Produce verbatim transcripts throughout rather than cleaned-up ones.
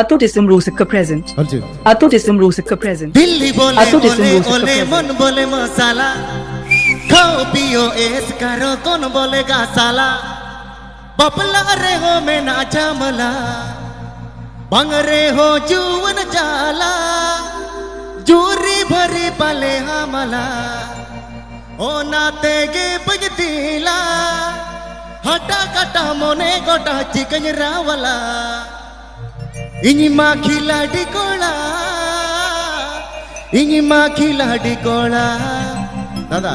ᱟᱛᱳ ᱫᱤᱥᱚᱢ ᱨᱩᱥᱤᱠᱟ present. ᱟᱨ ᱪᱮᱫ? ᱟᱛᱳ ᱫᱤᱥᱚᱢ ᱨᱩᱥᱤᱠᱟ present. ᱫᱤᱞᱞᱤ ᱵᱚᱞᱮ ᱟᱛᱳ ᱫᱤᱥᱚᱢ ᱚᱞᱮ ᱨᱩᱥᱤᱠᱟ ᱚᱞᱮ present. ᱢᱚᱱ ᱵᱚᱞᱮ ᱢᱟᱥᱟᱞᱟ, ᱠᱷᱟᱣ ᱯᱤᱭᱳ ᱮᱥ ᱠᱟᱨᱚ ᱠᱚᱱ ᱵᱚᱞᱮ ᱜᱟᱥᱟᱞᱟ᱾ ᱵᱟᱯᱞᱟ ᱨᱮᱦᱚᱸ ᱢᱮᱱᱟᱜ ᱡᱷᱟᱢᱮᱞᱟ, ᱵᱟᱝ ᱨᱮᱦᱚᱸ ᱡᱩᱣᱟᱹᱱ ᱡᱟᱞᱟ, ᱡᱩᱨᱤ ᱵᱷᱟᱹᱨᱤ ᱯᱟᱞᱮ ᱦᱟᱢᱟᱞᱟ᱾ ᱚᱱᱟ ᱛᱮᱜᱮ ᱵᱟᱹᱧ ᱫᱤᱞᱟ, ᱦᱟᱴᱟ ᱠᱟᱴᱟ ᱢᱚᱱᱮ ᱜᱚᱴᱟ ᱪᱤᱠᱟᱹᱧ ᱨᱟᱣᱟᱞᱟ᱾ ᱤᱧ ᱢᱟ ᱠᱷᱤᱞᱟᱰᱤ ᱠᱚᱲᱟ, ᱤᱧ ᱢᱟ ᱠᱷᱤᱞᱟᱰᱤ ᱠᱚᱲᱟ᱾ দাদা,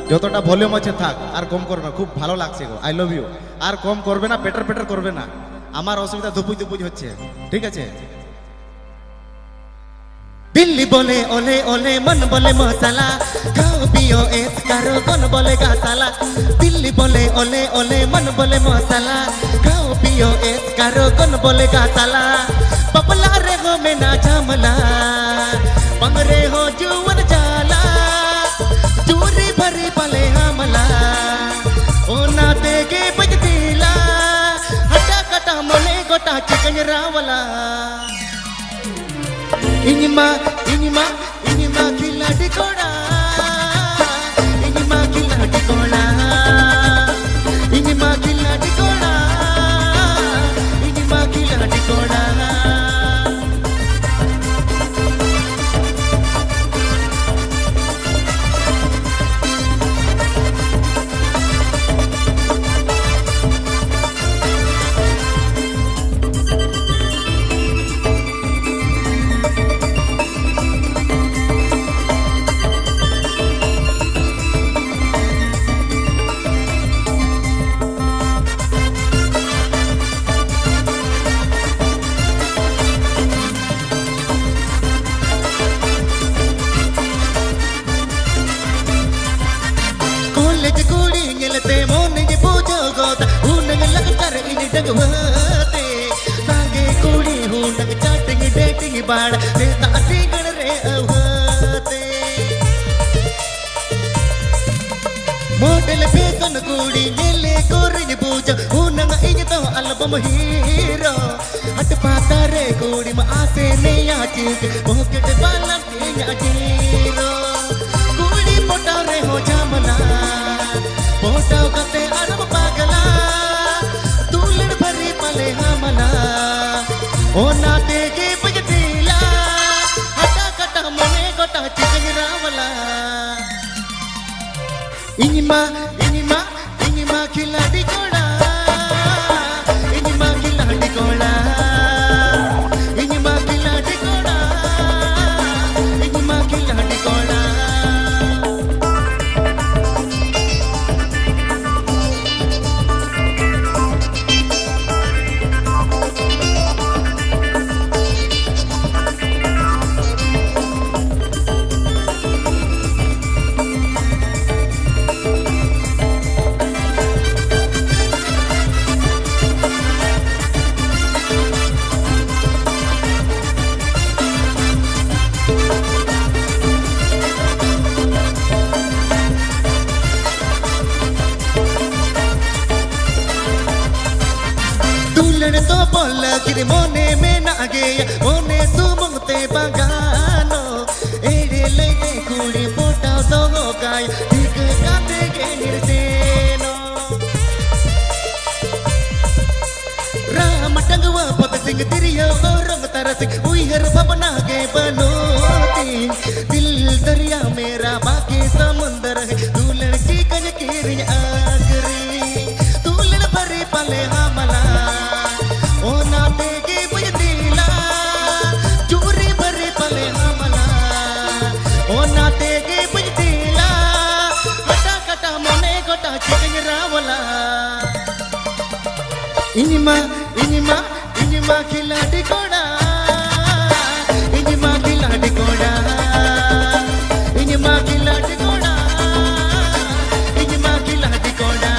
যতটা ভলিউম আছে থাক, আর কম করবে না, খুব ভালো লাগছে গো, আই লাভ ইউ। আর কম করবে না, পেটার পেটার করবে না, আমার অসুবিধা ধুপুই ধুপুই হচ্ছে, ঠিক আছে? দিল্লি বলে ওলে ওলে মন বলে মশালা, খাও পিও এস কারো কোন বলে গাসালা। দিল্লি বলে ওলে ওলে মন বলে মশালা, খাও পিও এস কারো কোন বলে গাসালা। ᱵᱟᱯᱞᱟ ᱨᱮᱦᱚᱸ ᱢᱮᱱᱟᱜ ᱡᱷᱟᱢᱮᱞᱟ, ᱵᱟᱝ ᱨᱮᱦᱚᱸ ᱡᱩᱣᱟᱹᱱ ᱡᱟᱞᱟ, ᱪᱩᱨᱤ ᱵᱷᱟᱹᱨᱤ ᱯᱟᱞᱮ ᱦᱟᱢᱞᱟ᱾ ᱚᱱᱟ ᱛᱮᱜᱮ ᱵᱟᱹᱧ ᱫᱤᱞᱟ, ᱦᱟᱴᱟ ᱠᱟᱴᱟ ᱢᱚᱱᱮ ᱜᱚᱴᱟ ᱪᱤᱠᱟᱹᱧ ᱨᱟᱣᱟᱞᱟ᱾ ᱤᱧ ᱢᱟ, ᱤᱧ ᱢᱟ, ᱤᱧ ᱢᱟ ᱠᱷᱤᱞᱟᱰᱤ ᱠᱚᱲᱟ, ᱤᱧ ᱢᱟ ᱠᱷᱤᱞᱟᱰᱤ ᱠᱚᱲᱟ, ᱤᱧ ᱢᱟ ᱠᱷᱤᱞᱟᱰᱤ ᱠᱚᱲᱟ, ᱤᱧ ᱢᱟ ᱠᱷᱤᱞᱟᱰᱤ ᱠᱚᱲᱟ᱾ ᱠᱚᱞᱮᱡᱽ ᱠᱩᱲᱤ ᱧᱮᱞᱛᱮ ᱢᱚᱱᱮᱧ ᱵᱩᱡᱷᱟᱹᱣ ᱜᱚᱫ, ᱦᱩᱱᱟᱹᱝ ᱞᱟᱠᱪᱟᱨ ᱤᱧ ᱰᱟᱺᱜᱩᱣᱟᱹ ᱛᱮ᱾ ᱥᱟᱸᱜᱮ ᱠᱩᱲᱤ ᱦᱩᱱᱟᱹᱝ ᱪᱟᱴᱤᱧ ᱰᱮᱴᱤᱧ ᱵᱟᱲ, ᱥᱮᱛᱟᱜ ᱥᱤᱸᱜᱟᱹᱲ ᱨᱮ ᱟᱹᱣᱦᱟᱹ ᱛᱮ᱾ ᱢᱚᱰᱮᱞ ᱯᱷᱮᱥᱚᱱ ᱠᱩᱲᱤ ᱧᱮᱞᱮ ᱠᱚᱨᱤᱧ ᱵᱩᱡᱷᱟᱹᱣ, ᱦᱩᱱᱟᱹᱝ ᱤᱧ ᱫᱚ ᱟᱞᱵᱚᱢ ᱦᱤᱨᱳ᱾ ᱦᱟᱴ ᱯᱟᱛ ᱛᱟᱨᱮ ᱠᱩᱲᱤᱢ ᱟᱥᱮᱱᱮᱭᱟ ᱪᱤᱠ, ᱯᱚᱠᱮᱴ ᱵᱟᱞᱟ ᱛᱮᱧᱟ ᱡᱤᱨᱳ᱾ ᱠᱩᱲᱤ ᱯᱚᱴᱟᱣ ᱨᱮᱦᱚᱸ ᱡᱷᱟᱢᱞᱟ, ᱯᱚᱴᱟᱣ ᱠᱟᱛᱮ ᱟᱨᱚᱢ ᱯᱟᱜᱞᱟ᱾ ᱫᱩᱞᱟᱹᱲ ᱵᱷᱟᱹᱨᱤ ᱯᱟᱞᱮ ᱦᱟᱢᱞᱟ, ᱚᱱᱟ ᱛᱮᱜᱮ ᱵᱟᱹᱧ ᱫᱤᱞᱟ᱾ ᱦᱟᱴᱟ ᱠᱟᱴᱟ ᱢᱚᱱᱮ ᱜᱚᱴᱟ ᱪᱤᱠᱟᱹᱧ ᱨᱟᱣᱞᱟ᱾ ᱤᱧ ᱢᱟ, ᱤᱧ ᱢᱟ, ᱤᱧ ᱢᱟ ᱠᱷᱤᱞᱟᱰᱤ ᱠᱚᱲᱟ, ᱤᱧ ᱢᱟ ᱠᱷᱤᱞᱟᱰᱤ ᱠᱚᱲᱟ, ᱤᱧ ᱢᱟ ᱠᱷᱤᱞᱟᱰᱤ ᱠᱚᱲᱟ, ᱤᱧ ᱢᱟ ᱠᱷᱤᱞᱟᱰᱤ ᱠᱚᱲᱟ᱾ ᱫᱩᱞᱟᱹᱲ ᱫᱚ ᱵᱚᱞ ᱞᱟᱹᱜᱤᱫ ᱢᱚᱱᱮ ᱢᱮᱱᱟᱜ ᱜᱮᱭᱟ, ᱢᱚᱱᱮ ᱥᱩᱢᱩᱝ ᱛᱮ ᱵᱟᱝ ᱜᱟᱱᱚᱜ᱾ ᱮᱲᱮ ᱞᱟᱹᱭᱛᱮ ᱠᱩᱲᱤ ᱯᱚᱴᱟᱣ ᱫᱚᱦᱚ ᱠᱟᱭ, ᱴᱷᱤᱠᱟᱹ ᱠᱟᱛᱮ ᱜᱮ ᱱᱤᱨᱫᱮᱱᱚᱜ᱾ ᱨᱟᱢ ᱰᱟᱺᱜᱩᱣᱟᱹ ᱯᱚᱫ ᱥᱤᱝ ᱛᱤᱨᱭᱳ ᱚᱨᱚᱝ ᱛᱟᱨᱟᱥᱤᱝ, ᱩᱭᱦᱟᱹᱨ ᱵᱷᱟᱵᱽᱱᱟ ᱜᱮ ᱵᱟᱹᱱᱩᱜ ᱛᱤᱧ᱾ ᱫᱤᱞ ᱫᱚᱨᱭᱟ ᱢᱮᱨᱟ ᱵᱟᱠᱤ ᱥᱚᱢᱩᱱᱫᱚᱨ ᱦᱮ, ᱫᱩᱞᱟᱹᱲ ᱪᱤᱠᱟᱹᱧ ᱠᱤᱨᱤᱧ ᱟᱹᱠᱷᱨᱤᱧ᱾ ᱫᱩᱞᱟᱹᱲ ᱵᱷᱟᱹᱨᱤ ᱯᱟᱞᱮ ᱦᱟᱢᱞᱟ, ᱚᱱᱟ ᱛᱮᱜᱮ ᱵᱟᱹᱧ ᱫᱤᱞᱟ᱾ ᱪᱩᱨᱤ ᱵᱷᱟᱹᱨᱤ ᱯᱟᱞᱮ ᱦᱟᱢᱞᱟ, ᱚᱱᱟ ᱛᱮᱜᱮ ᱵᱟᱹᱧ ᱫᱤᱞᱟ᱾ ᱦᱟᱴᱟ ᱠᱟᱴᱟ ᱢᱚᱱᱮ ᱜᱚᱴᱟ ᱪᱤᱠᱟᱹᱧ ᱨᱟᱣᱞᱟ᱾ ᱤᱧ ᱢᱟ, ᱤᱧ ᱢᱟ, ᱤᱧ ᱢᱟ ᱠᱷᱤᱞᱟᱰᱤ ᱠᱚᱲᱟ, ᱤᱧ ᱢᱟ ᱠᱷᱤᱞᱟᱰᱤ ᱠᱚᱲᱟ, ᱤᱧ ᱢᱟ ᱠᱷᱤᱞᱟᱰᱤ ᱠᱚᱲᱟ, ᱤᱧ ᱢᱟ ᱠᱷᱤᱞᱟᱰᱤ ᱠᱚᱲᱟ᱾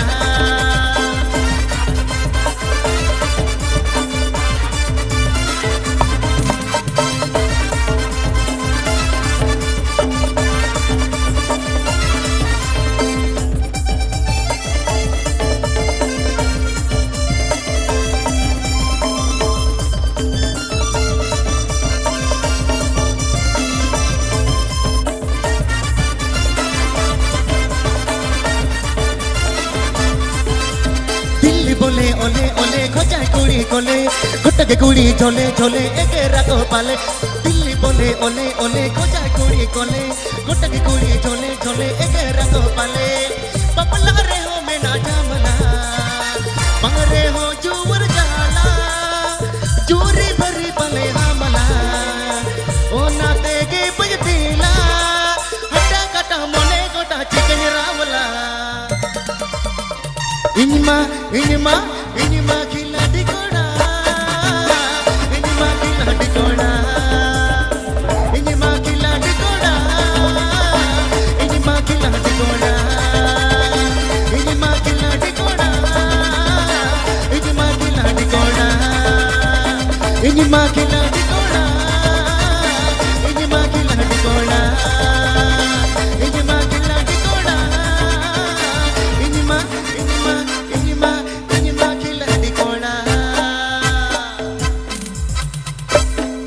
ᱵᱚᱞᱮ, ᱜᱚᱴᱟ ᱜᱮ ᱠᱩᱲᱤ ᱡᱷᱚᱞᱮ ᱡᱷᱚᱞᱮ ᱮᱜᱮᱨᱟ ᱠᱚ ᱯᱟᱞᱮ᱾ ᱫᱤᱞᱞᱤ ᱵᱚᱞᱮ ᱚᱞᱮ ᱚᱞᱮ ᱠᱷᱚᱡᱟᱭ ᱠᱩᱲᱤ ᱠᱚᱞᱮ᱾ ᱜᱚᱴᱟ ᱜᱮ ᱠᱩᱲᱤ ᱡᱷᱚᱞᱮ ᱡᱷᱚᱞᱮ ᱮᱜᱮᱨᱟ ᱠᱚ ᱯᱟᱞᱮ᱾ ᱵᱟᱯᱞᱟ ᱨᱮᱦᱚᱸ ᱢᱮᱱᱟᱜ ᱡᱷᱟᱢᱮᱞᱟ, ᱵᱟᱝ ᱨᱮᱦᱚᱸ ᱡᱩᱣᱟᱹᱨ ᱡᱟᱞᱟ᱾ ᱪᱩᱨᱤ ᱵᱷᱟᱹᱨᱤ ᱯᱟᱞᱮ ᱦᱟᱢᱞᱟ, ᱚᱱᱟ ᱛᱮᱜᱮ ᱵᱟᱹᱧ ᱫᱤᱞᱟ᱾ ᱦᱟᱴᱟ ᱠᱟᱴᱟ ᱢᱚᱱᱮ ᱜᱚᱴᱟ ᱪᱤᱠᱟᱹᱧ ᱨᱟᱣᱞᱟ᱾ ᱤᱧ ᱢᱟ, ᱤᱧ ᱢᱟ